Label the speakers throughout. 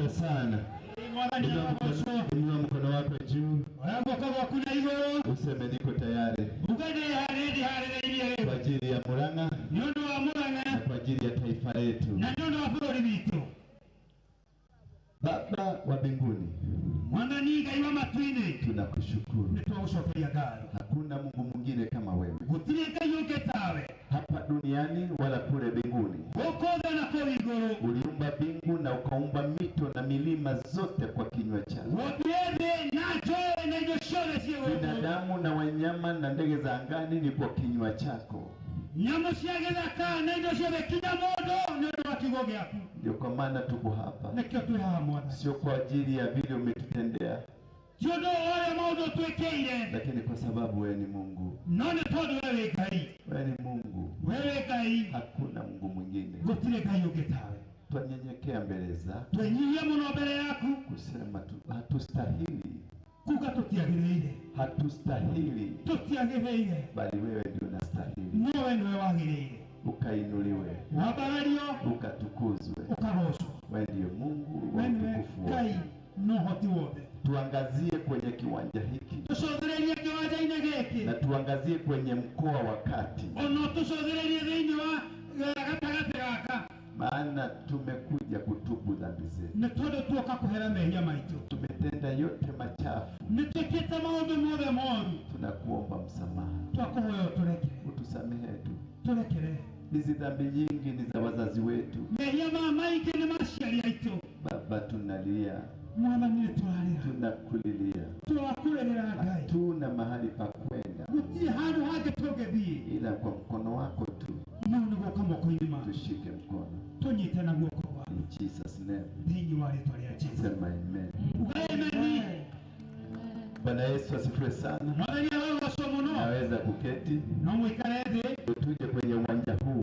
Speaker 1: Asifiwe sana. Inua mkono wako juu, useme niko tayari kwa ajili ya Murang'a na kwa ajili ya taifa letu. Baba wa mbinguni, tunakushukuru. Hakuna Mungu mwingine kama wewe hapa duniani wala kule mbinguni. Uliumba mbingu na ukaumba mito na milima zote kwa kinywa chako. Binadamu na wanyama na ndege za angani ni kwa kinywa chako. Ndio kwa maana tuko hapa, sio kwa ajili ya vile umetutendea, lakini kwa sababu wewe ni Mungu. Wewe ni Mungu, hakuna Mungu mwingine. Twanyenyekea mbele zako kusema hatustahili, hatustahili, bali wewe ndio unastahili. Ukainuliwe, ukatukuzwe. Wewe ndio Mungu wa utukufu wote. Tuangazie kwenye kiwanja hiki na tuangazie kwenye mkoa wa kati, maana tumekuja kutubu dhambi zetu. Tumetenda yote machafu, tunakuomba msamaha, utusamehe tu. Hizi dhambi nyingi ni za wazazi wetu. Baba, tunalia, tunakulilia, hatuna mahali pa kwenda ila kwa mkono wako tu. Tushike mkono. In Jesus name. Sema amen. Bwana Yesu asifiwe sana. Naweza kuketi. Tuje kwenye uwanja huu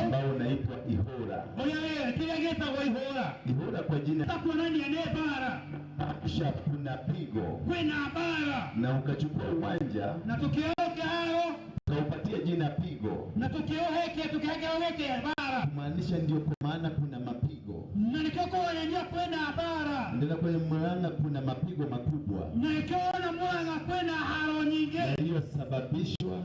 Speaker 1: ambao unaitwa Ihora. Ihora kwa jina kisha kuna pigo na ukachukua uwanja ukaupatia jina pigo, kumaanisha ndio kwa maana kuna mapigo. Ndio kwenye Murang'a kuna mapigo makubwa yaliyosababishwa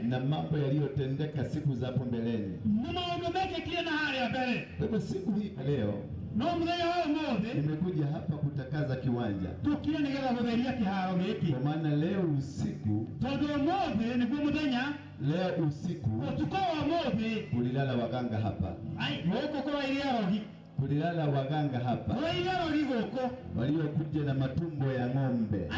Speaker 1: na mambo yaliyotendeka siku za hapo mbeleni. Kwa hivyo siku hii leo nimekuja hapa kutakaza kiwanja, kwa maana leo usiku, leo usiku kulilala waganga hapa, kulilala waganga hapa waliokuja na matumbo ya ng'ombe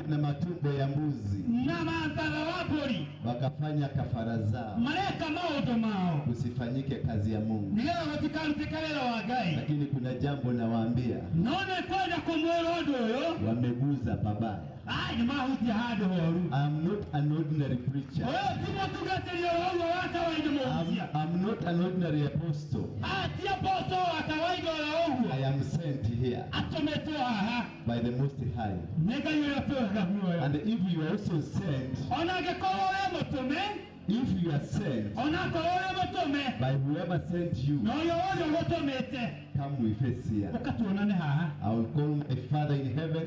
Speaker 1: na matumbo ya mbuzi, wakafanya kafara zao kusifanyike kazi ya Mungu. Lakini kuna jambo nawaambia, wameguza pabaya. I'm not an ordinary preacher. I'm not an ordinary apostle. I am sent here by the Most High. And if you are also sent, if you are sent by whoever sent you, come we face here. I will call my Father in heaven.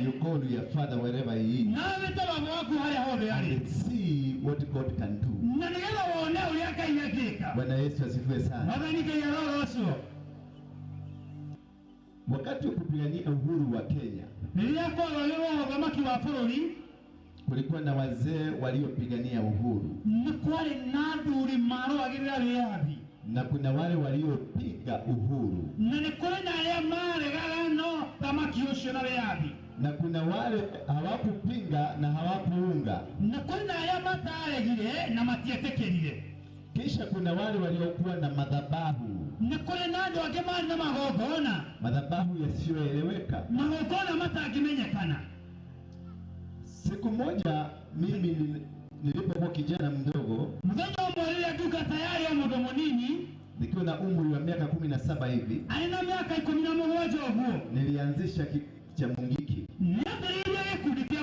Speaker 1: You call your father wherever he is. And see what God can do. Bwana Yesu asifiwe sana. Wakati wa kupigania uhuru wa Kenya, kulikuwa na wazee waliopigania uhuru, na kuna wale waliopiga uhuru, na kuna wale hawakupinga na hawakuunga, Kisha kuna wale waliokuwa na madhabahu, madhabahu yasiyoeleweka. Siku moja mimi nilipokuwa kijana mdogo, nikiwa na umri wa miaka 17 hivi, nilianzisha cha Mungiki.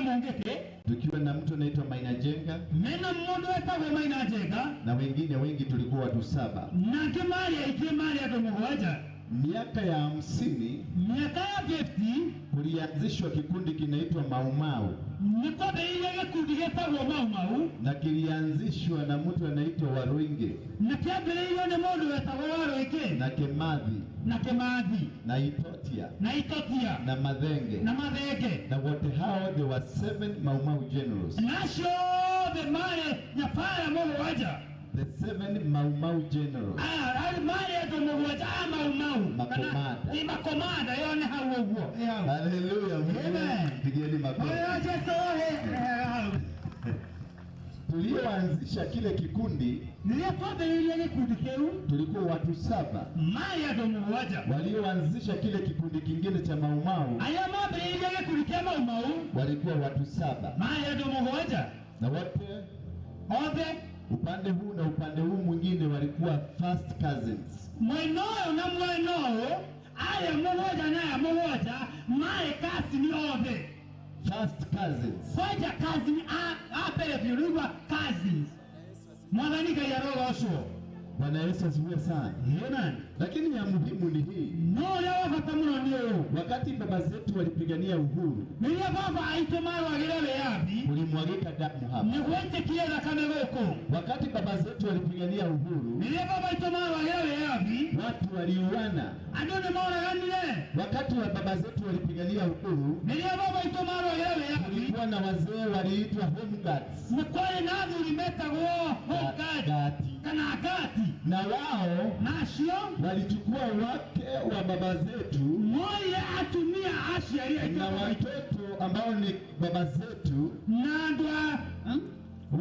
Speaker 1: Mungiki
Speaker 2: tukiwa na mtu anaitwa Maina Jenga
Speaker 1: mena mũndũ wetagwo Maina Njenga
Speaker 2: na wengine wengi, tulikuwa watu 7.
Speaker 1: Na angĩ marĩ aingĩ marĩ andũ 7.
Speaker 2: Miaka ya 50
Speaker 1: Miaka ya 50
Speaker 2: kulianzishwa kikundi kinaitwa Maumau,
Speaker 1: nĩ kwambĩrĩirie gĩkundi gĩtagwo Mau Mau,
Speaker 2: na kilianzishwa na mtu anaitwa Waruinge
Speaker 1: na kĩambĩrĩirio nĩ mũndũ wetagwo Waruinge
Speaker 2: na Kemathi
Speaker 1: na Kemathi
Speaker 2: na Itotia
Speaker 1: na Itotia
Speaker 2: na Mathenge
Speaker 1: na Mathenge,
Speaker 2: na wote hao they were 7 Mau Mau generals.
Speaker 1: Na acio othe marĩ nyabara 7.
Speaker 2: The 7 Mau Mau generals.
Speaker 1: Marĩ andũ 7 a Mau Mau.
Speaker 2: Makomanda.
Speaker 1: Ni makomanda yo nĩ hau ũguo.
Speaker 2: Haleluya.
Speaker 1: Amen.
Speaker 2: Pigieni makofi.
Speaker 1: Oyo Jesu ohe.
Speaker 2: Tulioanzisha kile kikundi
Speaker 1: Rĩrĩa twambĩrĩirie gĩkundi kĩu
Speaker 2: tulikuwa watu 7.
Speaker 1: marĩ andũ 7.
Speaker 2: Walioanzisha kile kikundi kingine cha Mau Mau
Speaker 1: Arĩa mambĩrĩirie gĩkundi kĩa Mau Mau
Speaker 2: walikuwa watu 7.
Speaker 1: marĩ andũ 7.
Speaker 2: Na wote
Speaker 1: othe
Speaker 2: upande huu na upande huu mwingine walikuwa first cousins.
Speaker 1: Mwena ũyũ na mwena ũyũ aya 7 na aya 7 marĩ cousin othe.
Speaker 2: First cousins.
Speaker 1: Kwanja cousin a mbere biũ rĩu cousins. Mwathani Ngai arogocwo.
Speaker 2: Bwana Yesu asifiwe sana.
Speaker 1: Amen.
Speaker 2: Lakini ya muhimu ni hii.
Speaker 1: No ũrĩa wa bata mũno nĩ ũyũ.
Speaker 2: Wakati baba zetu walipigania uhuru,
Speaker 1: Rĩrĩa baba aitũ marũagĩra wĩyathi,
Speaker 2: kulimwagika damu hapa.
Speaker 1: nĩ gwetĩkire thakame gũkũ.
Speaker 2: Wakati baba zetu walipigania uhuru,
Speaker 1: Rĩrĩa baba aitũ marũagĩra wĩyathi,
Speaker 2: watu waliuana.
Speaker 1: andũ nĩ moraganire.
Speaker 2: Wakati wa baba zetu walipigania uhuru,
Speaker 1: Rĩrĩa baba aitũ marũagĩra wĩyathi,
Speaker 2: kulikuwa na wazee waliitwa home guards.
Speaker 1: nĩ kwarĩ na athuri metagwo home guard
Speaker 2: Gati.
Speaker 1: kana gati.
Speaker 2: Na wao
Speaker 1: Na acio
Speaker 2: walichukua wake wa baba zetu
Speaker 1: moire atumia aciari aitũ
Speaker 2: na watoto ambao ni baba zetu,
Speaker 1: na andũ a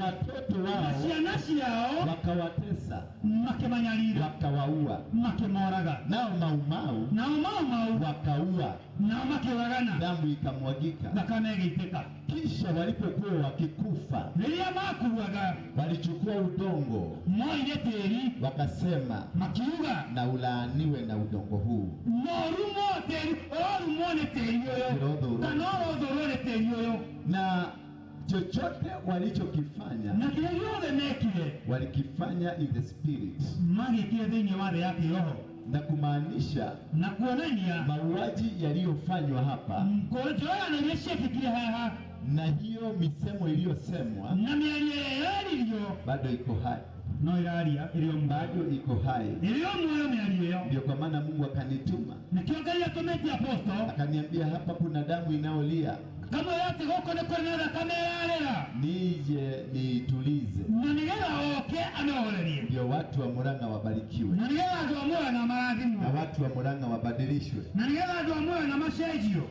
Speaker 2: watoto wao
Speaker 1: ciana ciao
Speaker 2: wakawatesa,
Speaker 1: makĩmanyarira,
Speaker 2: wakawaua.
Speaker 1: makĩmoraga.
Speaker 2: Nao Mau Mau
Speaker 1: Nao Mau Mau
Speaker 2: wakaua,
Speaker 1: nao makĩũragana,
Speaker 2: damu ikamwagika.
Speaker 1: thakame ĩgĩitĩka.
Speaker 2: Kisha walipokuwa wakikufa,
Speaker 1: Rĩrĩa makuaga
Speaker 2: walichukua udongo
Speaker 1: moire tĩri,
Speaker 2: wakasema,
Speaker 1: makiuga
Speaker 2: na ulaaniwe na udongo huu.
Speaker 1: norumwo tĩri, ũrorumwo nĩ tĩri ũyũ kana ũrothũrwo nĩ tĩri ũyũ.
Speaker 2: Na chochote walichokifanya
Speaker 1: Na kĩrĩa gĩothe mekire
Speaker 2: walikifanya in the spirit,
Speaker 1: magĩkire thĩinĩ wa thĩ ya kĩroho,
Speaker 2: na kumaanisha
Speaker 1: na kuonania
Speaker 2: mauaji yaliyofanywa hapa
Speaker 1: njoragano iria ciekĩkire haha
Speaker 2: na hiyo misemo iliyosemwa
Speaker 1: na mĩario ĩrĩa yaririo
Speaker 2: bado iko hai,
Speaker 1: no ĩraria ĩrĩ o muoyo,
Speaker 2: bado iko hai.
Speaker 1: ĩrĩ o muoyo mĩario ĩyo.
Speaker 2: Ndio kwa maana Mungu akanituma
Speaker 1: Nĩkĩo Ngai atũmĩte aposto
Speaker 2: akaniambia, hapa kuna damu inayolia,
Speaker 1: kamwĩra atĩ gũkũ nĩ kũrĩ na thakame ĩrarĩra,
Speaker 2: nije niitulize,
Speaker 1: na nĩgetha oke amĩhorerie,
Speaker 2: ndio watu wa Murang'a wabarikiwe
Speaker 1: na nĩgetha andũ a Murang'a
Speaker 2: na
Speaker 1: marathimwo,
Speaker 2: watu wa Murang'a wabadilishwe.
Speaker 1: na nĩgetha andũ a Murang'a macenjio.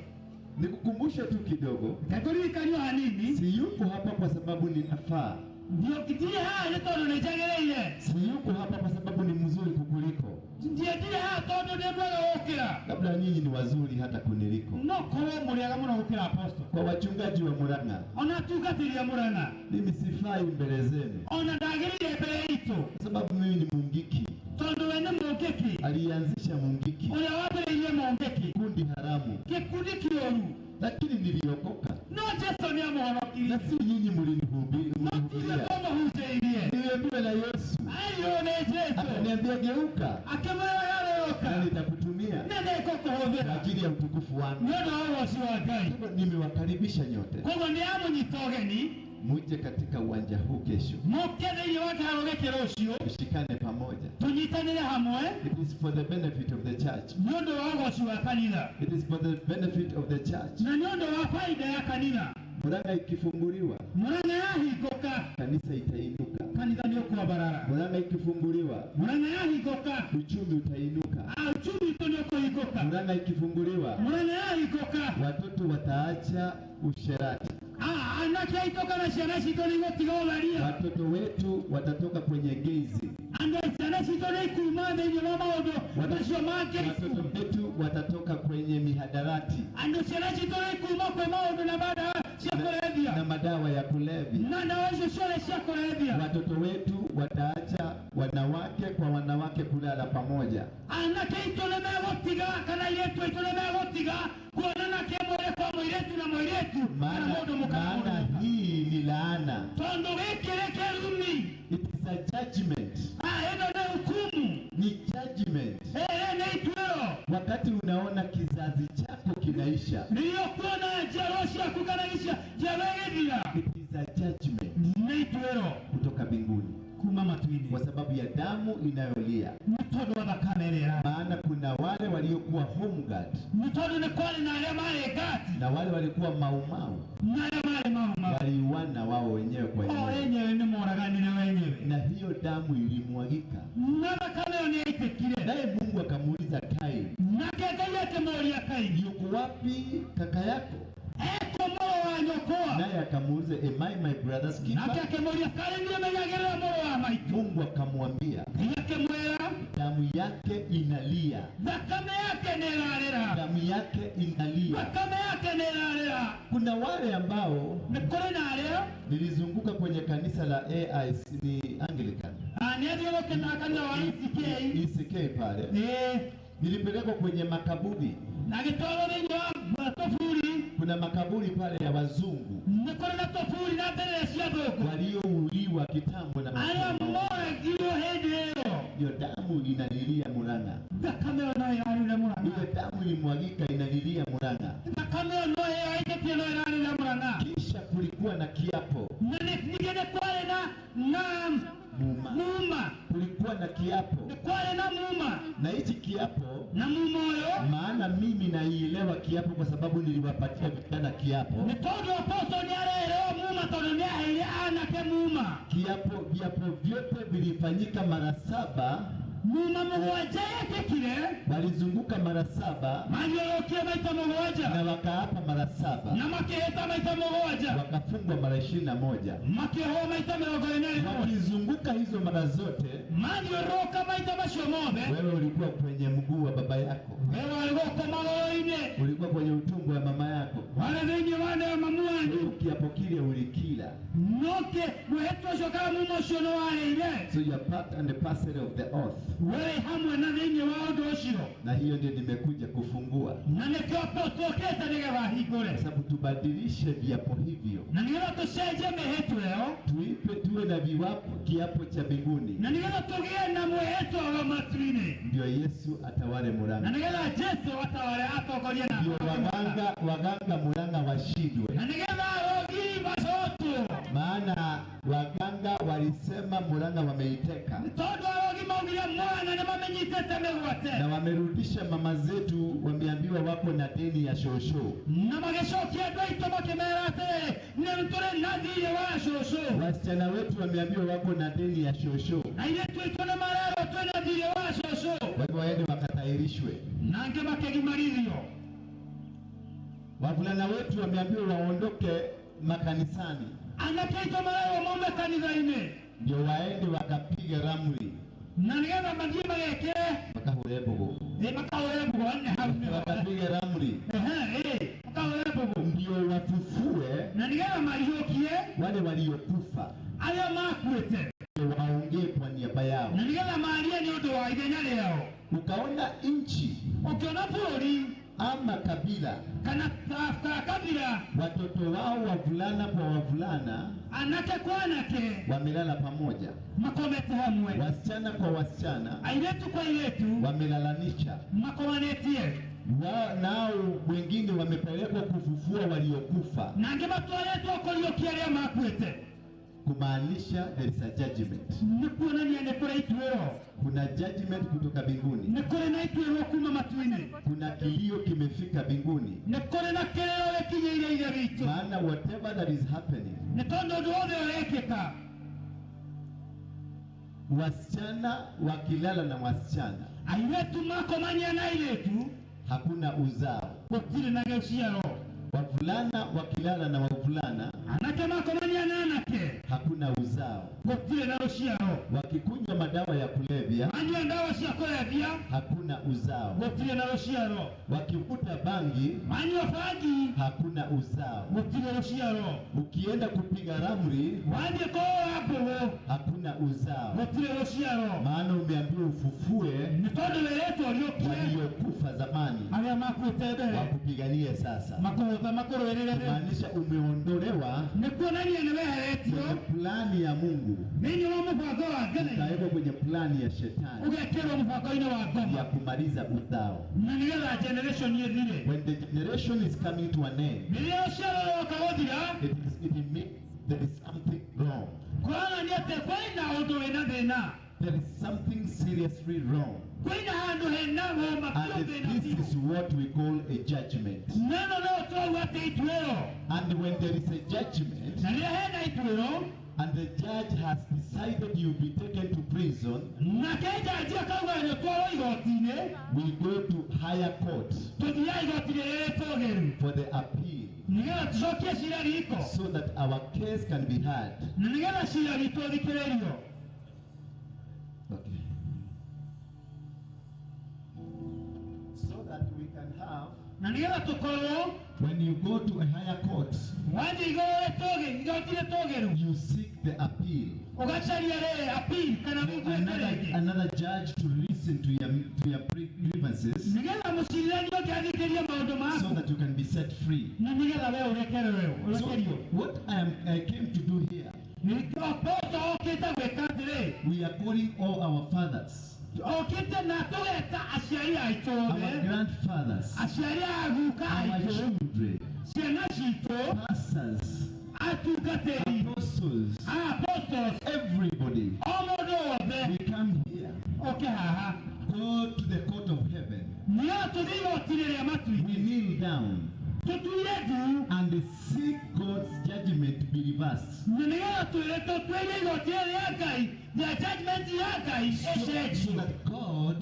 Speaker 2: Nikukumbushe tu kidogo,
Speaker 1: Reke tũririkanio hanini,
Speaker 2: siyuko hapa kwa sababu ninafaa,
Speaker 1: ndirĩ haha nĩ tondũ nĩ njagĩrĩire,
Speaker 2: siyuko hapa kwa sababu ni mzuri kukuliko,
Speaker 1: ndirĩ haha tondũ ndĩ mwega gũkĩra,
Speaker 2: labda nyinyi ni wazuri hata kuniliko.
Speaker 1: no korwo mũrĩ ega mũno gũkĩra aposto.
Speaker 2: Kwa wachungaji wa Murang'a,
Speaker 1: Ona atungatĩri a Murang'a,
Speaker 2: mimi sifai mbele zenu
Speaker 1: ona ndagĩrĩire mbere itũ,
Speaker 2: kwa sababu mimi ni Mungiki.
Speaker 1: tondũ we nĩ Mũngĩki,
Speaker 2: Alianzisha Mungiki,
Speaker 1: ũrĩa wambĩrĩirie Mũngĩki,
Speaker 2: kundi haramu,
Speaker 1: gĩkundi kĩũru,
Speaker 2: lakini niliokoka,
Speaker 1: no Jesu nĩ amũhonokirie,
Speaker 2: na si nyinyi mlinihubiria.
Speaker 1: No ti ithuĩ twamũhunjĩirie.
Speaker 2: Niliambiwa na Yesu,
Speaker 1: Aiyo nĩ Jesu
Speaker 2: akaniambia geuka,
Speaker 1: akĩmwĩra garũrũka,
Speaker 2: na nitakutumia
Speaker 1: na nĩngũkũhũthĩra
Speaker 2: kwa ajili ya utukufu wangu.
Speaker 1: nĩ ũndũ wa ũgoci wa Ngai.
Speaker 2: Nimewakaribisha nyote
Speaker 1: Koguo nĩ amũnyita ũgeni
Speaker 2: muje katika uwanja huu kesho,
Speaker 1: mũke thĩinĩ wa kĩharo gĩkĩ rũciũ,
Speaker 2: tushikane pamoja.
Speaker 1: tũnyitanĩre hamwe
Speaker 2: It is for the benefit of the church.
Speaker 1: nĩ ũndũ wa ũgoci wa kanitha,
Speaker 2: It is for the benefit of the church.
Speaker 1: na nĩ ũndũ wa faida ya kanitha.
Speaker 2: Murang'a ikifunguliwa,
Speaker 1: Murang'a yahingũka,
Speaker 2: kanisa itainuka.
Speaker 1: kanitha nĩ ũkwambarara.
Speaker 2: Murang'a ikifunguliwa,
Speaker 1: Murang'a yahingũka,
Speaker 2: uchumi utainuka.
Speaker 1: Uchumi witũ nĩ ũkũhingũka.
Speaker 2: Murang'a ikifunguliwa,
Speaker 1: Murang'a yahingũka,
Speaker 2: watoto wataacha usherati.
Speaker 1: Anake aitũ kana ciana citũ nĩ igũtiga ũtharia.
Speaker 2: Watoto wetu watatoka kwenye gezi.
Speaker 1: Andũ a ciana citũ nĩ ikuma thĩinĩ wa maũndũ macio ma gezi.
Speaker 2: Watoto wetu watatoka kwenye mihadarati
Speaker 1: Andũ ciana citũ nĩ ikuma kwĩ maũndũ na madawa cia kũrebia,
Speaker 2: na madawa ya kulevya.
Speaker 1: na ndawa icio ciothe cia kũrebia.
Speaker 2: Watoto wetu wataacha wanawake kwa wanawake kulala pamoja.
Speaker 1: Anake aitũ nĩ megũtiga kana airĩtu aitũ nĩ megũtiga kuonana kĩmwĩrĩ kwa Mũirĩtu na mũirĩtu kana
Speaker 2: Maana,
Speaker 1: mũndũ mũka na mũndũ
Speaker 2: maana
Speaker 1: mũka.
Speaker 2: Hii ni laana.
Speaker 1: Tondũ gĩkĩ nĩ kĩrumi.
Speaker 2: It is a judgment.
Speaker 1: Ah, ĩno nĩ hukumu.
Speaker 2: Ni judgment.
Speaker 1: Ĩrĩ nĩ ituĩro.
Speaker 2: Wakati unaona kizazi chako kinaisha,
Speaker 1: Rĩrĩa ũkuona njiarwa ciaku kana njiarwa ĩgĩthira,
Speaker 2: it is a judgment
Speaker 1: nĩ ituĩro
Speaker 2: kutoka mbinguni
Speaker 1: kuma matu-inĩ
Speaker 2: kwa sababu ya damu inayolia.
Speaker 1: Nĩ tondũ wa thakame ĩrĩa ĩra
Speaker 2: Maana kuna wale waliokuwa home guard
Speaker 1: nĩ tondũ nĩ kwarĩ na arĩa marĩ ngati
Speaker 2: na wale walikuwa maumau,
Speaker 1: na arĩa marĩ maumau
Speaker 2: waliuana wao wenyewe kwa
Speaker 1: o
Speaker 2: wenyewe,
Speaker 1: enyewe nĩ moraganire wenyewe
Speaker 2: na hiyo damu ilimwagika.
Speaker 1: Na thakame ĩyo nĩ yaitĩkire.
Speaker 2: Naye Mungu akamuuliza Kaini,
Speaker 1: Nake Ngai akĩmũũria Kaini,
Speaker 2: yuko wapi kaka yako?
Speaker 1: Eko mũrũ wa nyũkwa?
Speaker 2: Naye akamuuliza, am I my brother's
Speaker 1: Nake
Speaker 2: keeper?
Speaker 1: akĩmũũria, karĩ niĩ menyagĩrĩra mũrũ wa maitũ?
Speaker 2: Mungu akamwambia,
Speaker 1: Ngai akĩmwĩra,
Speaker 2: damu yake inalia,
Speaker 1: thakame yake nĩ ĩrarĩra.
Speaker 2: Damu yake inalia.
Speaker 1: Thakame yake nĩ ĩrarĩra.
Speaker 2: Kuna wale ambao
Speaker 1: Nĩ kũrĩ na arĩa
Speaker 2: nilizunguka kwenye kanisa la AIC, ni Anglican,
Speaker 1: ah, nĩ athiũrũrũkĩte kanitha wa ECK.
Speaker 2: ECK pale,
Speaker 1: Ĩĩ,
Speaker 2: nilipelekwa kwenye makaburi.
Speaker 1: Na agĩtwarwo thĩinĩ wa tũburi.
Speaker 2: Kuna makaburi pale ya wazungu
Speaker 1: Nĩ kũrĩ na tũburi na mbere cia thũngũ
Speaker 2: waliouliwa kitambo na
Speaker 1: arĩa
Speaker 2: matumbo.
Speaker 1: moragirwo hĩndĩ ĩyo.
Speaker 2: Hiyo damu inalilia Murang'a,
Speaker 1: Thakame ĩyo no ĩrarĩra Mũrang'a.
Speaker 2: ile damu ilimwagika inalilia Murang'a.
Speaker 1: Thakame ĩyo no ĩyo yaitĩkire no ĩrarĩra Mũrang'a.
Speaker 2: Kisha kulikuwa na kiapo
Speaker 1: Na ningĩ nĩ kwarĩ na
Speaker 2: muma,
Speaker 1: muma.
Speaker 2: Kulikuwa na kiapo,
Speaker 1: Nĩ kwarĩ na muma.
Speaker 2: Na hichi kiapo,
Speaker 1: Na muma ũyũ,
Speaker 2: maana mimi naielewa kiapo kwa sababu niliwapatia vijana kiapo.
Speaker 1: Nĩ tondũ apostle nĩ arerewa muma tondũ nĩ aheire anake muma.
Speaker 2: Kiapo, viapo vyote vilifanyika mara 7,
Speaker 1: Muma mũgwanja yekĩkire.
Speaker 2: Walizunguka mara 7
Speaker 1: Mathiũrũrũkire maita mũgwanja
Speaker 2: na wakaapa mara 7,
Speaker 1: na makĩhĩta maita mũgwanja,
Speaker 2: wakafungwa mara 21.
Speaker 1: Makĩohwo maita 21.
Speaker 2: Wakizunguka hizo mara zote,
Speaker 1: Mathiũrũrũka maita macio mothe,
Speaker 2: wewe ulikuwa kwenye mguu wa baba yako,
Speaker 1: we warĩ gũkũ magũrũ-inĩ,
Speaker 2: ulikuwa kwenye utumbo wa mama yako.
Speaker 1: Warĩ thĩinĩ wa nda ya mamu wanyu.
Speaker 2: Kiapo kile ulikila,
Speaker 1: Noke mwĩhĩtwa ũcio kana muma ũcio nĩ warĩire.
Speaker 2: So you are part and parcel of the oath.
Speaker 1: Wewe hamwe na thĩinĩ wa ũndũ ũcio.
Speaker 2: Na hiyo ndio nimekuja kufungua,
Speaker 1: Na nĩkĩo apostle okĩte nĩgetha ahingũre,
Speaker 2: kwa sababu tubadilishe viapo hivyo,
Speaker 1: na nĩgetha tũcenjie mĩhĩtwa ĩyo,
Speaker 2: tuipe tuwe na viwapo kiapo cha mbinguni,
Speaker 1: na nĩgetha tũgĩe na mwĩhĩtwa wa matu-inĩ,
Speaker 2: ndio Yesu atawale
Speaker 1: na
Speaker 2: Murang'a,
Speaker 1: nĩgetha Jesu atawale atongorie na
Speaker 2: ndio waganga Murang'a washindwe.
Speaker 1: Na nĩgetha arogi macotwo.
Speaker 2: Maana waganga walisema Murang'a wameiteka,
Speaker 1: Tondũ arogi maugire Murang'a nĩ mamenyitĩte mĩgwate,
Speaker 2: na wamerudisha mama zetu, wameambiwa wako na deni ya shosho.
Speaker 1: Na magĩcokia andũ aitũ makĩmera atĩrĩ, nĩ tũrĩ na thirĩ wa cũcũ.
Speaker 2: Wasichana wetu wameambiwa wako na deni ya shosho,
Speaker 1: Na airĩtu aitũ nĩ marerwo twĩna thirĩ wa cũcũ.
Speaker 2: kwa hivyo waende wakatahirishwe.
Speaker 1: Na angĩ makĩgimarithio.
Speaker 2: Wavulana wetu wameambiwa waondoke makanisani,
Speaker 1: Anake aitũ marerwo maume kanitha-inĩ,
Speaker 2: ndio waende wakapiga ramli,
Speaker 1: na nĩgetha mathiĩ magekĩre
Speaker 2: makahũre mbogo,
Speaker 1: ĩ makahũre mbogo nĩ hau nĩho.
Speaker 2: Wakapiga ramli
Speaker 1: Ehe, ĩ makahũre mbogo,
Speaker 2: ndio wafufue
Speaker 1: na nĩgetha mariũkie
Speaker 2: wale waliokufa,
Speaker 1: arĩa makuĩte,
Speaker 2: ndio waongee kwa niaba yao.
Speaker 1: Na nĩgetha maarie nĩ ũndũ wa ithenya rĩao.
Speaker 2: Ukaona nchi
Speaker 1: Ũkĩona bũrũri
Speaker 2: ama kabila,
Speaker 1: kana kabila,
Speaker 2: watoto wao wavulana kwa wavulana
Speaker 1: anake kwa anake
Speaker 2: wamelala pamoja,
Speaker 1: makomete hamwe,
Speaker 2: wasichana kwa wasichana
Speaker 1: airĩtu kwa airĩtu
Speaker 2: wamelalanisha,
Speaker 1: makomanĩtie,
Speaker 2: nao wengine wamepelekwa kufufua waliokufa,
Speaker 1: na angĩ matwarĩtwo kũriũkia arĩa makuĩte.
Speaker 2: Kumaanisha there is a judgment.
Speaker 1: Nĩ kuonania nĩ kũrĩ ituĩro.
Speaker 2: Kuna judgment kutoka mbinguni,
Speaker 1: Nĩ kũrĩ na ituĩro kuma matu-inĩ.
Speaker 2: Kuna kilio kimefika mbinguni,
Speaker 1: Nĩ kũrĩ na kĩrĩro gĩkinyĩire Ithe witũ.
Speaker 2: maana whatever that is happening,
Speaker 1: Nĩ tondũ ũndũ wothe ũrekĩka,
Speaker 2: wasichana wakilala na wasichana
Speaker 1: airĩtu makomania na airĩtu,
Speaker 2: hakuna uzao,
Speaker 1: gũtirĩ na gĩciaro.
Speaker 2: Wavulana wakilala na wavulana
Speaker 1: Anake makomania na anake,
Speaker 2: hakuna Hakuna uzao.
Speaker 1: Gũtirĩ na rũciaro.
Speaker 2: Wakikunywa madawa ya kulevya,
Speaker 1: Manyua ndawa cia kũrebia,
Speaker 2: hakuna uzao.
Speaker 1: Gũtirĩ na rũciaro.
Speaker 2: Wakivuta bangi,
Speaker 1: Manyua bangi,
Speaker 2: hakuna uzao.
Speaker 1: Gũtirĩ rũciaro.
Speaker 2: Ukienda kupiga ramli,
Speaker 1: Wathiĩ kũhũra mbũgũ,
Speaker 2: hakuna uzao.
Speaker 1: Gũtirĩ rũciaro.
Speaker 2: Maana umeambiwa ufufue
Speaker 1: Nĩ tondũ wĩrĩtwo ũriũkie
Speaker 2: waliokufa zamani,
Speaker 1: arĩa makuĩte mbere,
Speaker 2: wakupiganie sasa.
Speaker 1: Makũhũta makũrũĩrĩre rĩu.
Speaker 2: Kumaanisha umeondolewa
Speaker 1: Nĩ kuonania nĩ weheretio
Speaker 2: kwenye plani ya Mungu,
Speaker 1: thĩinĩ wa mũbango wa Ngai,
Speaker 2: ukawekwa kwenye plani ya shetani
Speaker 1: ũgekĩrwo mũbango-inĩ wa ngoma
Speaker 2: ya kumaliza uzao.
Speaker 1: na nĩgetha generation ĩthire.
Speaker 2: When the generation is coming to an end,
Speaker 1: Rĩrĩa rũciaro rũroka gũthira,
Speaker 2: it means there is something wrong.
Speaker 1: kuonania atĩ kwĩna ũndũ wĩna thĩna.
Speaker 2: There is something seriously wrong.
Speaker 1: Kwĩna handũ hena woma biũ
Speaker 2: And
Speaker 1: thĩna
Speaker 2: this
Speaker 1: biũ.
Speaker 2: is what we call a judgment.
Speaker 1: Neno no tũrauga atĩ ituĩro.
Speaker 2: And when there is a judgment,
Speaker 1: Na rĩrĩa hena ituĩro,
Speaker 2: and the judge has decided you'll be taken to prison,
Speaker 1: nake njanji akauga nĩ ũtwarwo igoti-inĩ,
Speaker 2: we go to higher court
Speaker 1: tũthiaga igoti rĩrĩa rĩtũgĩru
Speaker 2: for the appeal,
Speaker 1: nĩgetha tũcokie cira riko,
Speaker 2: so that our case can be heard.
Speaker 1: na nĩgetha cira witũ ũthikĩrĩrio.
Speaker 2: Okay. So that we can have,
Speaker 1: Na nĩgetha tũkorwo
Speaker 2: when you go to a higher court,
Speaker 1: wathiĩ igoti rĩtũgĩru,
Speaker 2: you seek the appeal.
Speaker 1: ũgacaria rĩrĩ appeal kana wĩiguĩte rĩngĩ,
Speaker 2: Another judge to listen to your grievances,
Speaker 1: nĩgetha mũcirithania ũngĩ athikĩrie maũndũ
Speaker 2: so
Speaker 1: maku,
Speaker 2: that you can be set free.
Speaker 1: na nĩgetha we ũrekerwo
Speaker 2: So
Speaker 1: ũrekerio.
Speaker 2: what I came to do here,
Speaker 1: Nĩkĩo Apostle okĩte gwĩka atĩrĩ,
Speaker 2: we are calling all our fathers,
Speaker 1: okĩte na tũgeta aciari aitũ
Speaker 2: our
Speaker 1: othe,
Speaker 2: grandfathers,
Speaker 1: aciari a guka
Speaker 2: our
Speaker 1: aitũ,
Speaker 2: children,
Speaker 1: ciana citũ,
Speaker 2: pastors,
Speaker 1: atungatĩri,
Speaker 2: apostles,
Speaker 1: apostles,
Speaker 2: everybody.
Speaker 1: o mũndũ wothe
Speaker 2: We come here,
Speaker 1: oke haha,
Speaker 2: go to the court of heaven.
Speaker 1: nĩgetha tũthiĩ igoti-inĩ rĩa matu-inĩ,
Speaker 2: We kneel down
Speaker 1: tũtuire ndu,
Speaker 2: and seek God's judgment to be reversed,
Speaker 1: na nĩgetha twĩre tũtuĩrie igoti rĩrĩa rĩa Ngai, rĩa judgment ya Ngai
Speaker 2: so
Speaker 1: ĩcenjio,
Speaker 2: that God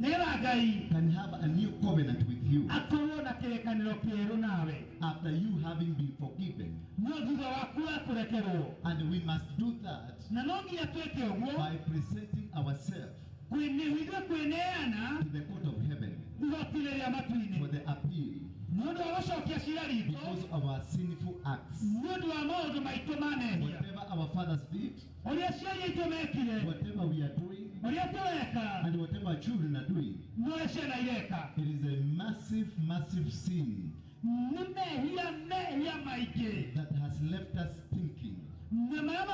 Speaker 1: nĩgetha Ngai
Speaker 2: can have a new covenant with you
Speaker 1: akorwo na kĩrĩkanĩro kĩerũ nawe,
Speaker 2: after you having been forgiven.
Speaker 1: no thutha waku wa kũrekerwo.
Speaker 2: And we must do that
Speaker 1: Na no nginya twĩke ũguo
Speaker 2: by presenting ourselves
Speaker 1: ithuĩ kwĩneana
Speaker 2: to the court of heaven
Speaker 1: igoti-inĩ rĩa matu-inĩ
Speaker 2: for the appeal
Speaker 1: nĩ ũndũ wa gũcokia cira ritũ,
Speaker 2: because of our sinful acts.
Speaker 1: nĩ ũndũ wa maũndũ maitũ ma mehia,
Speaker 2: Whatever our fathers did,
Speaker 1: ũrĩa aciari aitũ mekire,
Speaker 2: whatever we are doing,
Speaker 1: ũrĩa tũreka,
Speaker 2: and whatever our children are doing,
Speaker 1: no ũrĩa ciana ireka,
Speaker 2: it is a massive, massive sin
Speaker 1: nĩ mehia mehia maingĩ
Speaker 2: that has left us thinking,
Speaker 1: na marĩa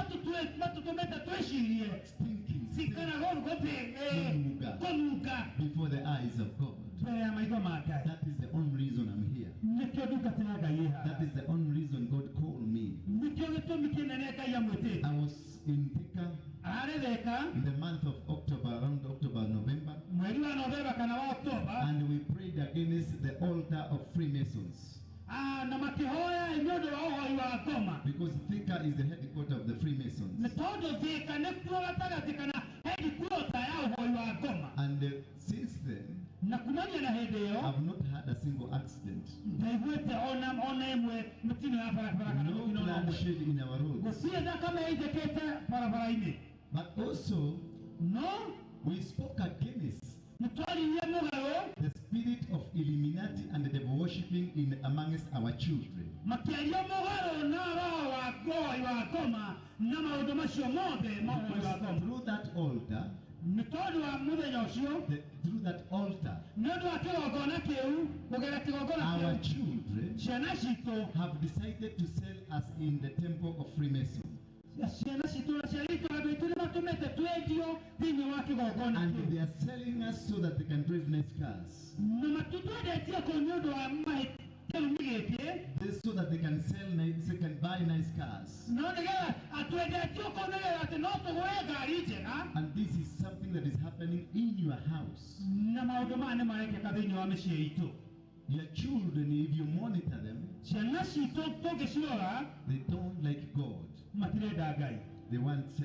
Speaker 1: matũtũmĩte twĩcirie
Speaker 2: stinking,
Speaker 1: cikara
Speaker 2: Kũnunga.
Speaker 1: kũnunga
Speaker 2: before the eyes of God.
Speaker 1: mbere ya maitho ma Ngai.
Speaker 2: That is the only reason I'm here.
Speaker 1: Nĩkĩo ndungata ya Ngai ĩ haha.
Speaker 2: That is the only reason God called me.
Speaker 1: Nĩkĩo gĩtũmi kĩnene Ngai amwĩtĩte.
Speaker 2: I was in Thika
Speaker 1: Ararĩ Thika
Speaker 2: in the month of October, around October, November,
Speaker 1: mweri wa Novemba kana wa Oktoba,
Speaker 2: and we prayed against the altar of Freemasons.
Speaker 1: Na makĩhoya nĩ ũndũ wa ũhoi wa ngoma,
Speaker 2: Because Thika is the headquarters of the Freemasons.
Speaker 1: nĩ tondũ Thika nĩkuo gatagatĩ kana headquarter ya ũhoi wa ngoma.
Speaker 2: And since then,
Speaker 1: Na kumania na hĩndĩ ĩyo,
Speaker 2: I've not had a single accident.
Speaker 1: ndaiguĩte ona ĩmwe mĩtino ya barabara kana
Speaker 2: No
Speaker 1: mũtino ona ũmwe.
Speaker 2: bloodshed in our roads.
Speaker 1: Gũtirĩ thakame ĩitĩkĩte barabara-inĩ.
Speaker 2: But also,
Speaker 1: No
Speaker 2: we spoke against
Speaker 1: nĩ twaririe mũgarũ
Speaker 2: the spirit of Illuminati and the devil worshipping in amongst our children.
Speaker 1: makĩaria mũgarũ na roho wa ũhoi wa ngoma na maũndũ macio mothe ma ũhoi wa
Speaker 2: Because
Speaker 1: ngoma.
Speaker 2: through that altar,
Speaker 1: Nĩ tondũ wa mũthenya ũcio,
Speaker 2: through that altar,
Speaker 1: nĩ ũndũ wa kĩgongona kĩu, kũgera kĩgongona
Speaker 2: our
Speaker 1: kĩu,
Speaker 2: children
Speaker 1: ciana citũ,
Speaker 2: have decided to sell us in the temple of Freemason.
Speaker 1: ciana citũ na ciana itũ andũ aitũ nĩ matũmĩte twendio thĩinĩ wa kĩgongona
Speaker 2: And
Speaker 1: kĩu.
Speaker 2: they are selling us so that they can drive nice cars.
Speaker 1: Na matũtwendetie kũu nĩ ũndũ wa kĩrumi gĩkĩ,
Speaker 2: This so that they can sell nice, they can buy nice cars.
Speaker 1: no nĩgetha atwendetio kũu nĩgetha atĩ no tũgũre ngari njega.
Speaker 2: And this is something that is happening in your house.
Speaker 1: Na maũndũ maya nĩ marekĩka thĩinĩ wa mĩciĩ itũ.
Speaker 2: Your children, if you monitor them,
Speaker 1: Ciana citũ tũngĩcirora,
Speaker 2: they don't like God.
Speaker 1: matirenda Ngai.
Speaker 2: They want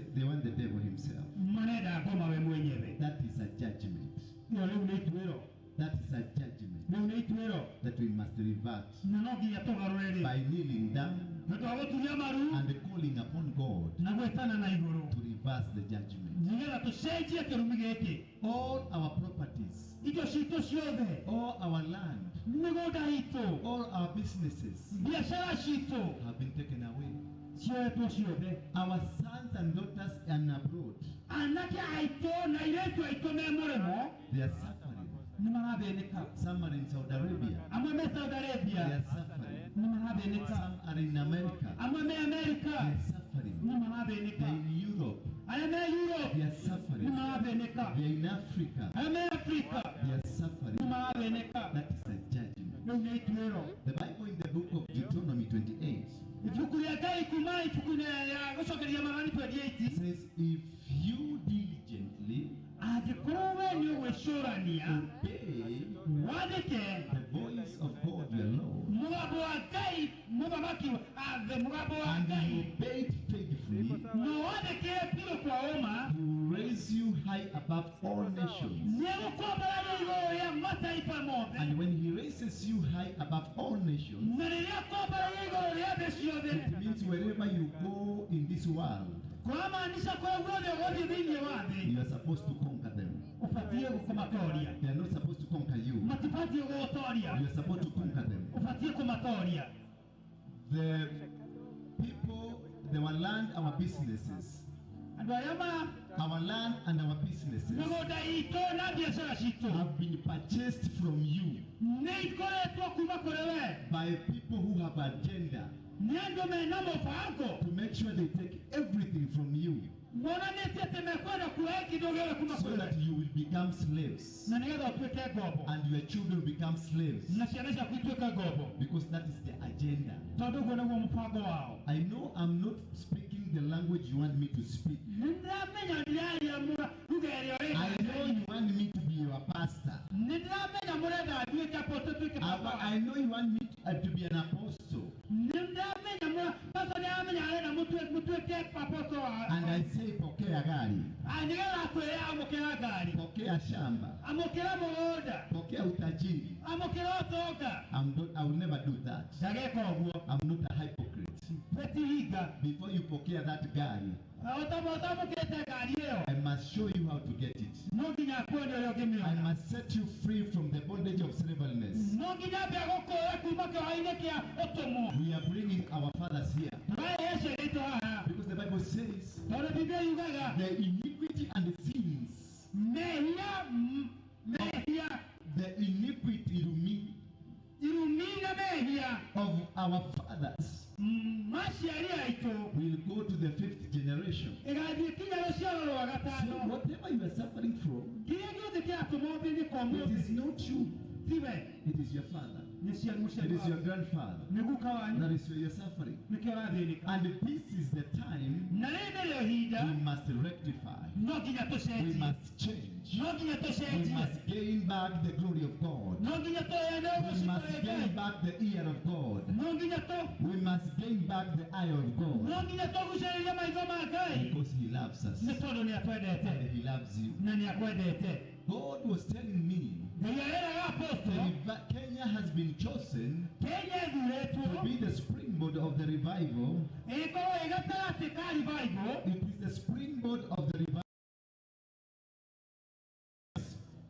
Speaker 2: the devil himself.
Speaker 1: Marenda ngoma we mwenyewe.
Speaker 2: That is a judgment.
Speaker 1: Ĩyo rĩu nĩ ituĩro.
Speaker 2: That is a judgment
Speaker 1: Rĩu nĩ ituĩro.
Speaker 2: that we must revert
Speaker 1: Na no nginya tũgarũre rĩ.
Speaker 2: by kneeling down
Speaker 1: Nĩ ũndũ wa gũturia maru
Speaker 2: and calling upon God
Speaker 1: na Na igũrũ
Speaker 2: to reverse the judgment.
Speaker 1: Nĩgetha tũcenjie kĩrumi gĩkĩ.
Speaker 2: All our properties,
Speaker 1: Indo citũ ciothe,
Speaker 2: all our land,
Speaker 1: mĩgũnda itũ,
Speaker 2: all our businesses
Speaker 1: biacara citũ
Speaker 2: have been taken away.
Speaker 1: Cioetwo ciothe.
Speaker 2: Our sons and daughters and abroad,
Speaker 1: Anake aitũ na airĩtu aitũ me mũrĩmo
Speaker 2: they are suffering.
Speaker 1: Nĩ marathĩnĩka.
Speaker 2: Some are in Saudi Arabia,
Speaker 1: Amwe me Saudi
Speaker 2: they
Speaker 1: Arabia
Speaker 2: are suffering.
Speaker 1: nĩ marathĩnĩka.
Speaker 2: Some are in America,
Speaker 1: Amwe me Amerika
Speaker 2: they are suffering.
Speaker 1: Nĩ marathĩnĩka.
Speaker 2: They are in Europe,
Speaker 1: Arĩa me Europe
Speaker 2: they are
Speaker 1: nĩ
Speaker 2: suffering.
Speaker 1: marathĩnĩka.
Speaker 2: They are in Africa,
Speaker 1: Arĩa me Afrika
Speaker 2: they are
Speaker 1: nĩ
Speaker 2: suffering.
Speaker 1: marathĩnĩka.
Speaker 2: That is a judgment.
Speaker 1: Rĩu nĩ ituĩro.
Speaker 2: The Bible in the book of Deuteronomy 28
Speaker 1: Ibuku rĩa Ngai kuma ibuku-inĩ rĩa gũcokeria Maathani 28
Speaker 2: says, "If you diligently
Speaker 1: angĩkorwo we nĩ ũgwĩcũrania
Speaker 2: obey
Speaker 1: wathĩke
Speaker 2: the voice of God your Lord,
Speaker 1: mũgambo wa Ngai mũthamaki athe mũgambo wa
Speaker 2: and you
Speaker 1: Ngai
Speaker 2: obey it faithfully,
Speaker 1: na wathĩkĩre biũ kwa ũma
Speaker 2: he will raise you high above all nations."
Speaker 1: Nĩegũkwambararia igũrũ rĩa mataifa mothe.
Speaker 2: And when he raises you high above all nations,
Speaker 1: Na rĩrĩa kwambararia igũrũ rĩa thĩ ciothe,
Speaker 2: it means wherever you go in this world,
Speaker 1: kwamaanisha kũrĩa guothe ũgũthiĩ thĩinĩ wa thĩ,
Speaker 2: you are supposed to conquer them.
Speaker 1: Ũbatiĩ kũmatoria.
Speaker 2: They are not supposed to conquer you.
Speaker 1: Matibatiĩ gũgũtoria.
Speaker 2: You are supposed to conquer them.
Speaker 1: Ũbatiĩ kũmatoria.
Speaker 2: The people, our land, our businesses,
Speaker 1: Andũ arĩa ma
Speaker 2: our land and our businesses
Speaker 1: mĩgũnda itũ na biacara citũ
Speaker 2: have been purchased from you
Speaker 1: nĩ ikoretwo kuma kũrĩ we
Speaker 2: by people who have agenda
Speaker 1: nĩ andũ mena mũbango
Speaker 2: to make sure they take everything from you
Speaker 1: monanĩtie atĩ mekwenda kuoya kĩndũ gĩothe kuma
Speaker 2: so
Speaker 1: kũrĩ
Speaker 2: that
Speaker 1: we
Speaker 2: you will become slaves
Speaker 1: na nĩgetha ũtuĩke ngombo
Speaker 2: and your children become slaves,
Speaker 1: na ciana ciaku ituĩke ngombo
Speaker 2: because that is the agenda.
Speaker 1: Tondũ ũguo nĩguo mũbango wao.
Speaker 2: I know I'm not speaking the language you want me to speak.
Speaker 1: Nĩ ndĩramenya ndiraria lugha ĩrĩa
Speaker 2: I
Speaker 1: ũrenda.
Speaker 2: know you want me to be your pastor.
Speaker 1: Nĩ ndĩramenya mũrenda nduĩke apostle tuĩke
Speaker 2: I know you want me to be an apostle.
Speaker 1: Nĩ ndĩramenya pastor nĩaramenya arenda mũtuĩke apostle wa
Speaker 2: And I say, pokea gari,
Speaker 1: Ah, nĩgetha akwĩre amũkĩra ngari,
Speaker 2: pokea shamba,
Speaker 1: amũkĩra mũgũnda,
Speaker 2: pokea utajiri.
Speaker 1: Amũkĩra ũtonga.
Speaker 2: I will never do that.
Speaker 1: Ndageka ũguo.
Speaker 2: I'm not a hypocrite.
Speaker 1: Wetihinga.
Speaker 2: Before you pokea that gari,
Speaker 1: Ũtamũkĩrĩte ngari ĩyo,
Speaker 2: I must show you how to get it.
Speaker 1: No nginya akuonie ũrĩa
Speaker 2: I
Speaker 1: ũngĩmĩona.
Speaker 2: must set you free from the bondage of slavery.
Speaker 1: No nginya ambe agũkũũre kuma kĩoha-inĩ kĩa ũtũmwo.
Speaker 2: We are bringing our fathers here
Speaker 1: Tũrarehe ciana itũ haha
Speaker 2: because the Bible says
Speaker 1: tondũ Biblia yugaga
Speaker 2: the iniquity and the sins,
Speaker 1: mehia
Speaker 2: the iniquity irumi
Speaker 1: irumi na mehia
Speaker 2: of our fathers
Speaker 1: maciari aitũ
Speaker 2: will go to the fifth generation.
Speaker 1: Ĩgathiĩ kinya rũciaro rwa
Speaker 2: So
Speaker 1: gatano.
Speaker 2: whatever you are suffering from,
Speaker 1: Kĩrĩa gĩothe kĩratũma ũthĩnĩka
Speaker 2: it
Speaker 1: ũmũthĩ
Speaker 2: is not you,
Speaker 1: tiwe
Speaker 2: it is your father.
Speaker 1: Nĩ cia
Speaker 2: It
Speaker 1: mũciari
Speaker 2: is your
Speaker 1: waku.
Speaker 2: grandfather.
Speaker 1: Nĩ guka wanyu.
Speaker 2: That is where you're suffering.
Speaker 1: Nĩkĩo ũrathĩnĩka.
Speaker 2: And this is the time
Speaker 1: Na rĩrĩ nĩrĩo ihinda
Speaker 2: we must rectify.
Speaker 1: No nginya
Speaker 2: We
Speaker 1: tũcenjie.
Speaker 2: must change.
Speaker 1: No nginya
Speaker 2: We
Speaker 1: tũcenjie.
Speaker 2: must gain back the glory of God.
Speaker 1: No nginya tũheane
Speaker 2: We
Speaker 1: ũgoci
Speaker 2: must
Speaker 1: kũrĩ
Speaker 2: gain
Speaker 1: Ngai.
Speaker 2: back the ear of God.
Speaker 1: No nginya tũ
Speaker 2: We must gain back the eye of God.
Speaker 1: No nginya tũgucĩrĩrie maitho ma Ngai
Speaker 2: Because He loves us.
Speaker 1: nĩ tondũ nĩ atwendete.
Speaker 2: And He loves you.
Speaker 1: Na nĩ akwendete.
Speaker 2: God was telling me
Speaker 1: Ngai areraga apostle
Speaker 2: Kenya has been chosen
Speaker 1: Kenya ĩthurĩtwo
Speaker 2: to be the springboard of the revival.
Speaker 1: Ĩkorwo ĩ gatagatĩ ka revival.
Speaker 2: It is the springboard of the revival.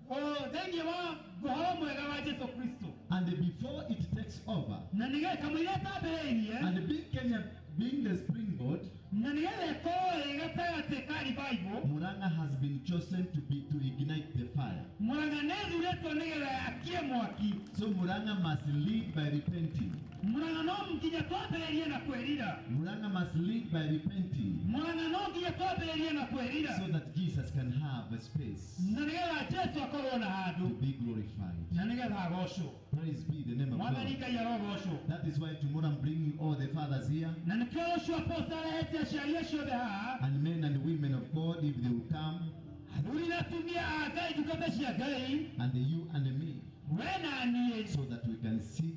Speaker 1: O thĩinĩ wa ũhoro mwega wa Jesu Kristo.
Speaker 2: And before it takes over,
Speaker 1: Na nĩgetha kamũira ĩtambĩrĩirie
Speaker 2: and being Kenya being the springboard,
Speaker 1: na nĩgetha ĩkorwo ĩ gatagatĩ ka revival,
Speaker 2: Murang'a has been chosen to ignite the fire.
Speaker 1: Murang'a nĩ ĩthurĩtwo nĩgetha yakie mwaki.
Speaker 2: So Murang'a must lead by repenting.
Speaker 1: Murang'a no nginya twambĩrĩrie na kwĩrira.
Speaker 2: Murang'a must lead by repenting
Speaker 1: Murang'a no nginya twambĩrĩrie na kwĩrira
Speaker 2: so that Jesus can have a space
Speaker 1: na nĩgetha Jesu akorwo na
Speaker 2: to
Speaker 1: handũ
Speaker 2: be glorified.
Speaker 1: Na nĩgetha agocwo.
Speaker 2: Praise be the name of
Speaker 1: Mwathani
Speaker 2: God.
Speaker 1: Ngai arogocwo.
Speaker 2: That is why tomorrow I'm bringing all the fathers here
Speaker 1: Na nĩkĩo rũciũ apostle arehete aciari acio othe haha
Speaker 2: and men and women of God if they will come,
Speaker 1: athuri na atumia a Ngai ndungata cia Ngai
Speaker 2: and you and me,
Speaker 1: we na niĩ
Speaker 2: so that we can seek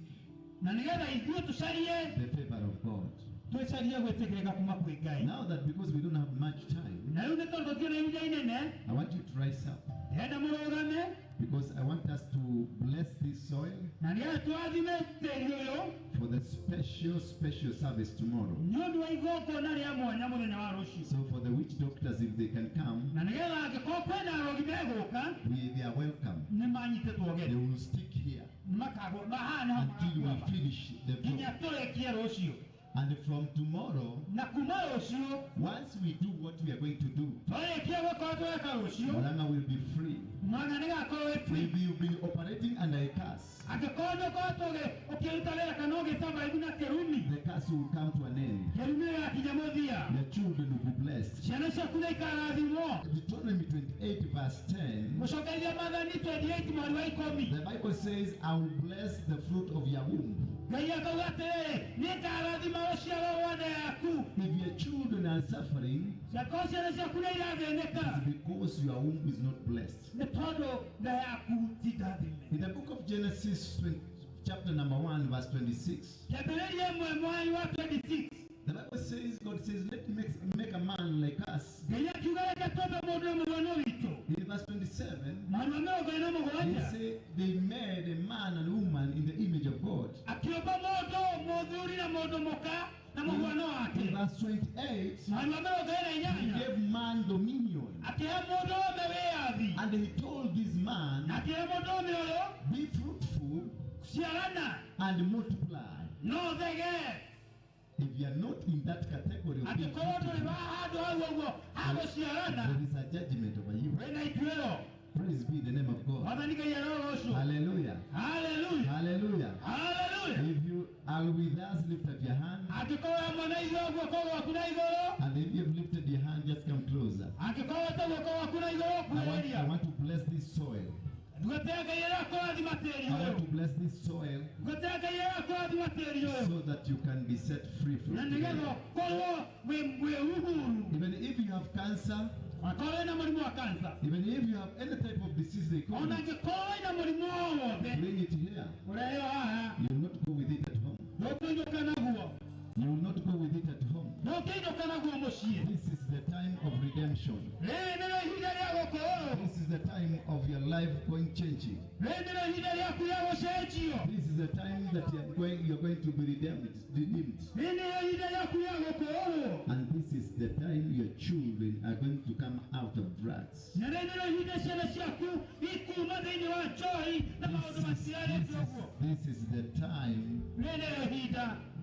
Speaker 1: na nĩgetha ithuĩ tũcarie
Speaker 2: the favor of God.
Speaker 1: Twĩcarie gwĩtĩkĩrĩka kuma kwĩ Ngai.
Speaker 2: Now that because we don't have much time,
Speaker 1: Na rĩu nĩ tondũ tũtirĩ na ihinda inene,
Speaker 2: I want you to rise up.
Speaker 1: ndĩrenda mũrũgame.
Speaker 2: Because I want us to bless this soil for the special, special service tomorrow. So for the witch doctors, if they can come, they are welcome. They will stick here until we finish the job. And from tomorrow, once we do what we are going to do, Murang'a will be free. If you've been operating under a curse, the curse will come to an end. Your children will be blessed. Deuteronomy 28 verse 10, the Bible says, I will bless the fruit of your womb. If your children are suffering, it's because your womb is not blessed. In the book of Genesis, chapter number 1, verse 26, the Bible says, God says, let me make a man like us. In verse 27, they say they made a man and woman in the image of God. In verse 28, he gave man dominion. And he told this man, be fruitful and multiply. If you are not in that category of being fruitful, there is a judgment over you. Praise be the name of God. Hallelujah. Hallelujah. Hallelujah. Hallelujah. If you are with us, lift up your hand. And if you have lifted your hand, just come closer. I want to bless this soil. I want to bless this soil so that you can be set free from today. Even if you have cancer, even if you have any type of disease they call it, bring it here. You will not go with it at home. You will not go with it at home. This is the time of redemption. This is the time of your life going changing. This is the time that you are going to be redeemed. And this is the time your children are going to come out of drugs. This is the time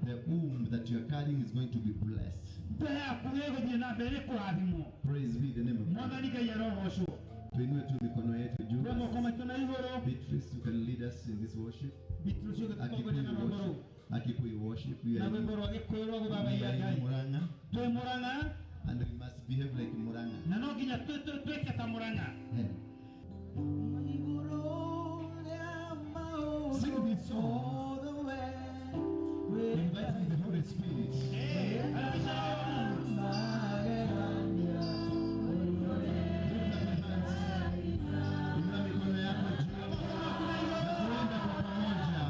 Speaker 2: the womb that you are carrying is going to be blessed. Praise be the name of God. Tuinue tu mikono yetu juu. Beatrice, you can lead us in this worship. Akikuyu worship. We are in Murang'a. And we must behave like Murang'a. Yeah. Sing this song. Inviting the Holy Spirit. Lift up your hands. Inua mikono yako juu. Na tuende kwa pamoja.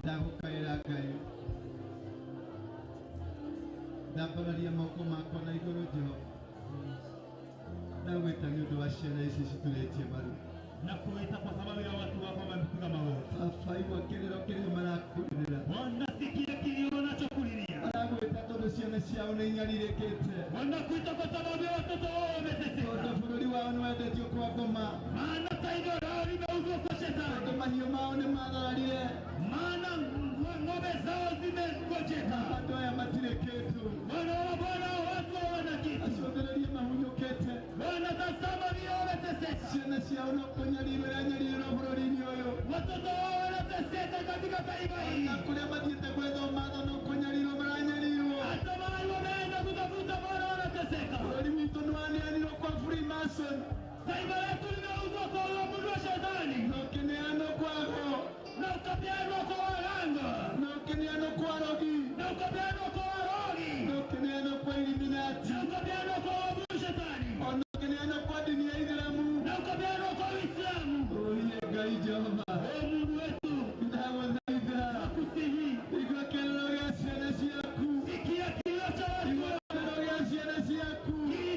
Speaker 1: Ndagũkaĩra Ngai. Ndambararia moko makwa na igũrũ Jehova. Ndagwĩta nĩ ũndũ wa ciana ici citurĩtie maru.
Speaker 2: Na kuita kwa sababu ya watu wako wamepiga magoti.
Speaker 1: Baba, igua kĩrĩro kĩrĩa marakũrĩrĩra.
Speaker 2: Wanasikia kilio wanachokulilia.
Speaker 1: Maragwĩta tondũ ciana ciao nĩ inyarirĩkĩte.
Speaker 2: Wanakuita kwa sababu ya watoto wao wameteseka.
Speaker 1: Tondũ bũrũri wao nĩ wendetio kwa ngoma.
Speaker 2: Maana taifa lao limeuzwa kwa shetani.
Speaker 1: Tondũ mahiũ mao nĩ mathararire.
Speaker 2: Maana ng'ombe zao zimegojeka.
Speaker 1: Andũ aya matirĩ kĩndũ.
Speaker 2: Wanaona Bwana watu hawana kitu.
Speaker 1: Aciongererie mahunyũkĩte.
Speaker 2: Wanatazama vile wameteseka.
Speaker 1: Ciana ciao no kũnyarirwo iranyarirwo bũrũri-inĩ ũyũ.
Speaker 2: Watoto wao wanateseka katika taifa hili.
Speaker 1: Na kũrĩa mathiĩte gwetha ũmatho no kũnyarirwo maranyarirwo.
Speaker 2: Hata mahali wameenda kutafuta Bwana wanateseka.
Speaker 1: Bũrũri witũ nĩ waneanirwo kwa Freemason.
Speaker 2: Taifa letu limeuzwa kwa uamuzi wa shetani.
Speaker 1: Na ũkĩneanwo kwago.
Speaker 2: Na ukapeanwa kwa waganga.
Speaker 1: Na ũkĩneanwo kwa arogi.
Speaker 2: Na ukapeanwa kwa warogi.
Speaker 1: Na ũkĩneanwo kwa Illuminati.
Speaker 2: Na ukapeanwa kwa uamuzi wa shetani.
Speaker 1: Ona ũkĩneanwo kwa dini ya Ithĩramu.
Speaker 2: Na ukapeanwa kwa Uislamu.
Speaker 1: Oiye Ngai Jehova.
Speaker 2: O Mungu wetu,
Speaker 1: Ndagũthaitha.
Speaker 2: nakusihi,
Speaker 1: Igua kĩrĩro gĩa ciana ciaku.
Speaker 2: sikia kilio cha watu
Speaker 1: Igua
Speaker 2: wako.
Speaker 1: kĩrĩro gĩa ciana ciaku.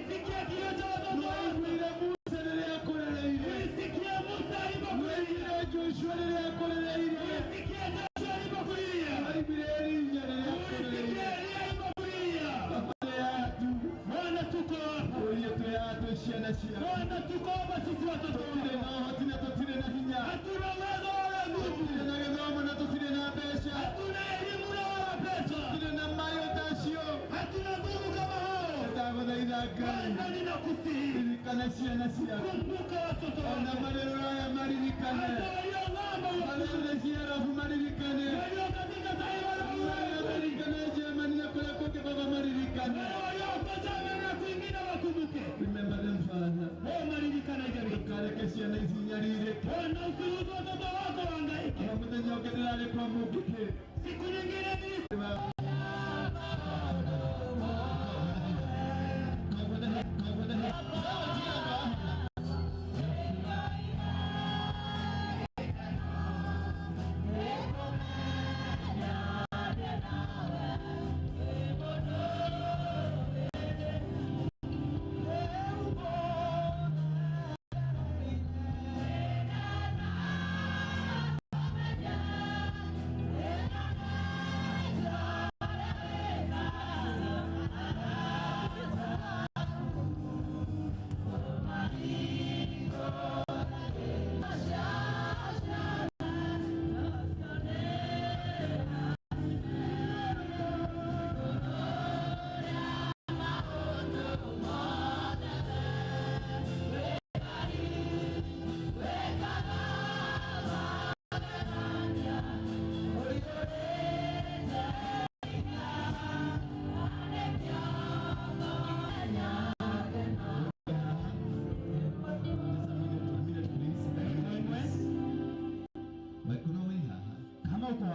Speaker 2: Sikia kilio cha watoto wako.
Speaker 1: Nĩwaiguire Musa rĩrĩa akũrereire.
Speaker 2: Sikia Musa alipokulia.
Speaker 1: Nĩwaiguire Joshua rĩrĩa akũrereire.
Speaker 2: Sikia Joshua alipokulia.
Speaker 1: Nĩwaiguire Elija rĩrĩa akũrereire.
Speaker 2: Sikia Elia alipokulia.
Speaker 1: Baba yatu.
Speaker 2: Bwana tuko hapa.
Speaker 1: Oiye twĩ haha twĩ ciana ciaku.
Speaker 2: Bwana tuko hapa sisi watoto
Speaker 1: Tũtirĩ
Speaker 2: wako.
Speaker 1: na ũhoti na tũtirĩ na hinya.
Speaker 2: Hatuna uwezo wala nguvu.
Speaker 1: Tũtirĩ na gĩthomo na tũtirĩ na mbeca.
Speaker 2: Hatuna elimu na wala pesa.
Speaker 1: Tũtirĩ na mayo ta acio.
Speaker 2: Hatuna nguvu kama hao.
Speaker 1: Ndagũthaitha Ngai.
Speaker 2: Bwana ninakusihi,
Speaker 1: Ririkana ciana ciaku.
Speaker 2: kumbuka watoto
Speaker 1: Ona
Speaker 2: wako.
Speaker 1: marĩ rũraya maririkane.
Speaker 2: Hata walio ng'ambo
Speaker 1: Marĩ thĩ cia Arabu maririkane.
Speaker 2: walio katika taifa la
Speaker 1: Marĩ
Speaker 2: Ulaya,
Speaker 1: Amerika na Germany na kũrĩa kũngĩ Baba maririkane.
Speaker 2: wale walioko Germany na kwingine wakumbuke.
Speaker 1: Remember them, Father.
Speaker 2: Wewe maririkana jamii.
Speaker 1: Ndũkareke ciana ici inyarirĩke.
Speaker 2: Bwana usiruhusu watoto wako wahangaike.
Speaker 1: Ona mũthenya ũngĩ ndĩrarĩ kwa Mũngĩkĩ.
Speaker 2: Siku nyingine nili kama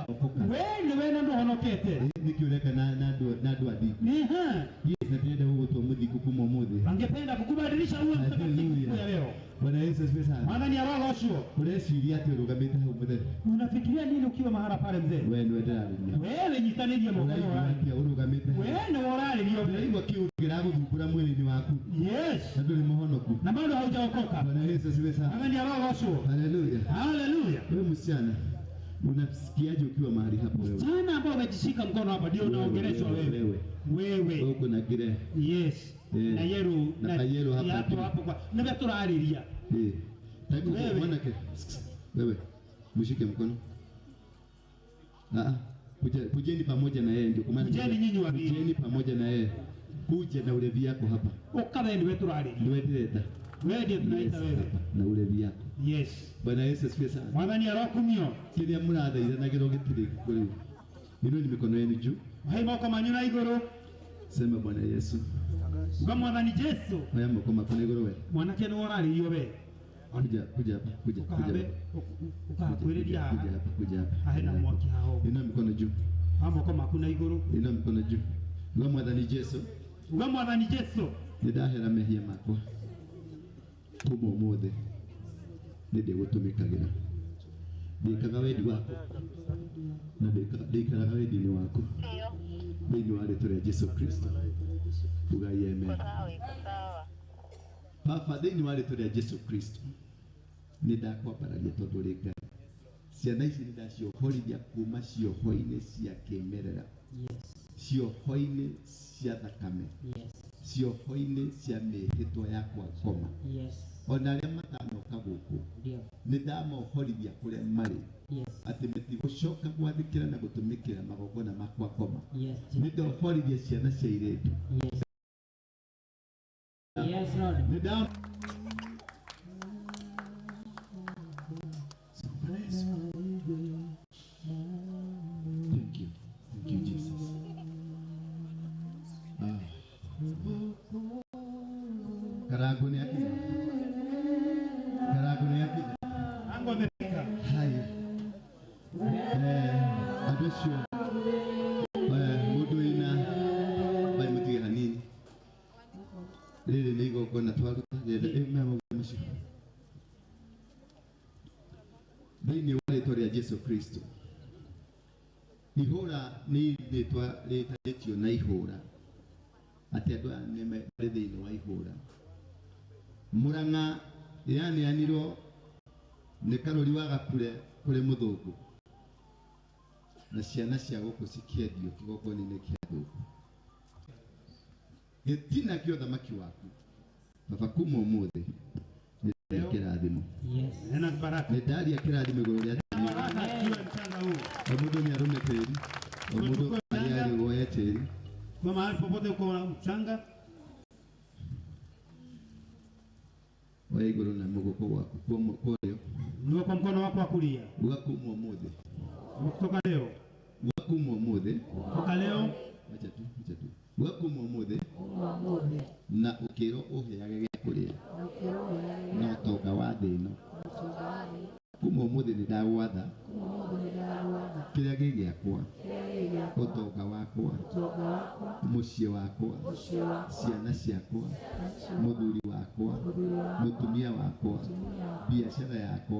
Speaker 2: uko hapa. Wewe ni wewe ndo honokete.
Speaker 1: Nĩkĩ na andũ athingu.
Speaker 2: Ehe.
Speaker 1: Yes, na ndĩrenda gũgũtua mũthingu kuma ũmũthĩ.
Speaker 2: Angependa kukubadilisha uwe mtakatifu siku ya leo.
Speaker 1: Bwana Yesu asifiwe sana.
Speaker 2: Mwathani arogocwo.
Speaker 1: Ũreciria atĩ ũrũgamĩte hau mũthee?
Speaker 2: Unafikiria nini ukiwa mahala pale mzee?
Speaker 1: Wewe nĩwe ndĩrarĩria.
Speaker 2: Wewe nyitanĩrie moko
Speaker 1: Ũraigua
Speaker 2: ũrarĩria.
Speaker 1: atĩa ũrũgamĩte hau?
Speaker 2: Wewe nĩwe ũrarĩrio.
Speaker 1: Ndĩraigua kĩũndũ kĩragũthumbũra mwĩrĩ-inĩ waku.
Speaker 2: Yes.
Speaker 1: Na ndũrĩ mũhonoku.
Speaker 2: Na bado haujaokoka.
Speaker 1: Bwana Yesu asifiwe sana.
Speaker 2: Mwathani arogocwo.
Speaker 1: Haleluya.
Speaker 2: Haleluya.
Speaker 1: Wewe msichana, unasikiaje ukiwa mahali hapo wewe?
Speaker 2: Msichana ambao umejishika mkono hapa ndio unaongeleshwa wewe.
Speaker 1: Wewe.
Speaker 2: Wewe.
Speaker 1: Uko na gire.
Speaker 2: Yes.
Speaker 1: Eh.
Speaker 2: Na yellow
Speaker 1: Na kayellow hapa
Speaker 2: hapo
Speaker 1: juu.
Speaker 2: hapo kwa. Ndio turarĩria.
Speaker 1: Eh. Taibu
Speaker 2: Wewe.
Speaker 1: mwanake. Wewe. Mshike mkono. Ah, kujeni pamoja na yeye ndio kwa maana.
Speaker 2: Kujeni nyinyi wawili.
Speaker 1: Kujeni pamoja na yeye. Kuja na ulevi yako hapa.
Speaker 2: Ũka we nĩwe tũrarĩria.
Speaker 1: Ndio ndĩreta.
Speaker 2: Wewe ndiye tunaita
Speaker 1: Yes,
Speaker 2: wewe.
Speaker 1: hapa na ulevi yako.
Speaker 2: Yes.
Speaker 1: Bwana Yesu asifiwe sana.
Speaker 2: Mwathani arokumio.
Speaker 1: Kĩrĩa mũrathaithanagĩrwo gĩtirĩ kũrĩ. Inueni mikono yenu juu.
Speaker 2: Hai moko manyu na igũrũ.
Speaker 1: Sema Bwana Yesu.
Speaker 2: Uga Mwathani Jesu.
Speaker 1: Oya moko maku na igũrũ we.
Speaker 2: Mwanake nĩwe ũrarĩrio we.
Speaker 1: Kuja kuja hapa, kuja kuja.
Speaker 2: Ũkahambe
Speaker 1: hapa.
Speaker 2: ũkahakuhĩrĩria
Speaker 1: Kuja
Speaker 2: haha.
Speaker 1: hapa, kuja hapa.
Speaker 2: Haha hena mwaki haha ũguo.
Speaker 1: Inua mikono juu.
Speaker 2: Oya moko maku na igũrũ.
Speaker 1: Inua mikono juu. Uga Mwathani Jesu,
Speaker 2: Uga Mwathani Jesu.
Speaker 1: nĩndahera mehia makwa. Kuma ũmũthĩ nĩ ndĩgũtũmĩkagĩra. Ndĩkaga wendi waku. Na ndikaraga wendi-inĩ waku. Thĩinĩ wa rĩtwa rĩa Jesu Kristo. Ugai amen. Baba, thĩinĩ wa rĩtwa rĩa Jesu Kristo, nĩ ndakwambararia tondũ ũrĩ Ngai. Ciana ici nĩ ndaciohorithia kuma cioho-inĩ cia kĩmerera. Cioho-inĩ cia thakame. Cioho-inĩ cia mĩhĩtwa ya kwa ngoma. Ona arĩa matanoka gũkũ, nĩ ndamohorithia kũrĩa marĩ. Atĩ metigũcoka gwathĩkĩra na gũtũmĩkĩra magongona ma kwa ngoma. Nĩ ndohorithia ciana cia airĩtu.
Speaker 3: Yes, Lord.
Speaker 1: Thank you. Thank you, Jesus. Karangu ni akinya. Karangu ni akinya.
Speaker 2: Ango amefika.
Speaker 1: Haya. Andũ acio mũndũ wĩna bai mũtige hanini. Rĩrĩ nĩ igongona twaruta rĩrĩ macio. Thĩinĩ wa rĩtwa rĩa Jesu Kristo. Ihũra nĩ rĩtwa rĩtanĩtio na ihũra. Atĩ andũ aya nĩ marĩ thĩinĩ wa ihũra. Mũrang'a yaneanirwo nĩ Karũri wa Gakure kũrĩ mũthũngũ. Na ciana cia gũkũ cikĩendio kĩgongona-inĩ kĩa thũngũ. Gĩtina kĩa ũthamaki waku. Baba, kuma ũmũthĩ nĩ ndaria kĩrathimo.
Speaker 2: Nena baraka.
Speaker 1: Nĩ ndaria kĩrathimo igũrũ rĩa tĩri.
Speaker 2: Baraka juu ya mchanga huu.
Speaker 1: O mũndũ nĩ arũme tĩri. O mũndũ harĩa arĩ woe tĩri.
Speaker 2: Kwa mahali popote uko na mchanga,
Speaker 1: Oya igũrũ na mũgũkũ gwaku kwa ũrĩo.
Speaker 2: ndio kwa mkono wako wa kulia.
Speaker 1: Uga kuma ũmũthĩ.
Speaker 2: Kutoka leo.
Speaker 1: Uga kuma ũmũthĩ.
Speaker 2: Kutoka leo.
Speaker 1: Acha tu, acha tu. Uga kuma ũmũthĩ. Na ũkĩrwo ũheage gĩa kũrĩa. Na ũtonga wa thĩ ĩno. Kuma ũmũthĩ nĩ ndagwatha. Kĩrĩa gĩ gĩakwa. Ũtonga wakwa. Mũciĩ wakwa. Ciana ciakwa. Mũthuri wakwa. Mũtumia wakwa. Biacara yakwa.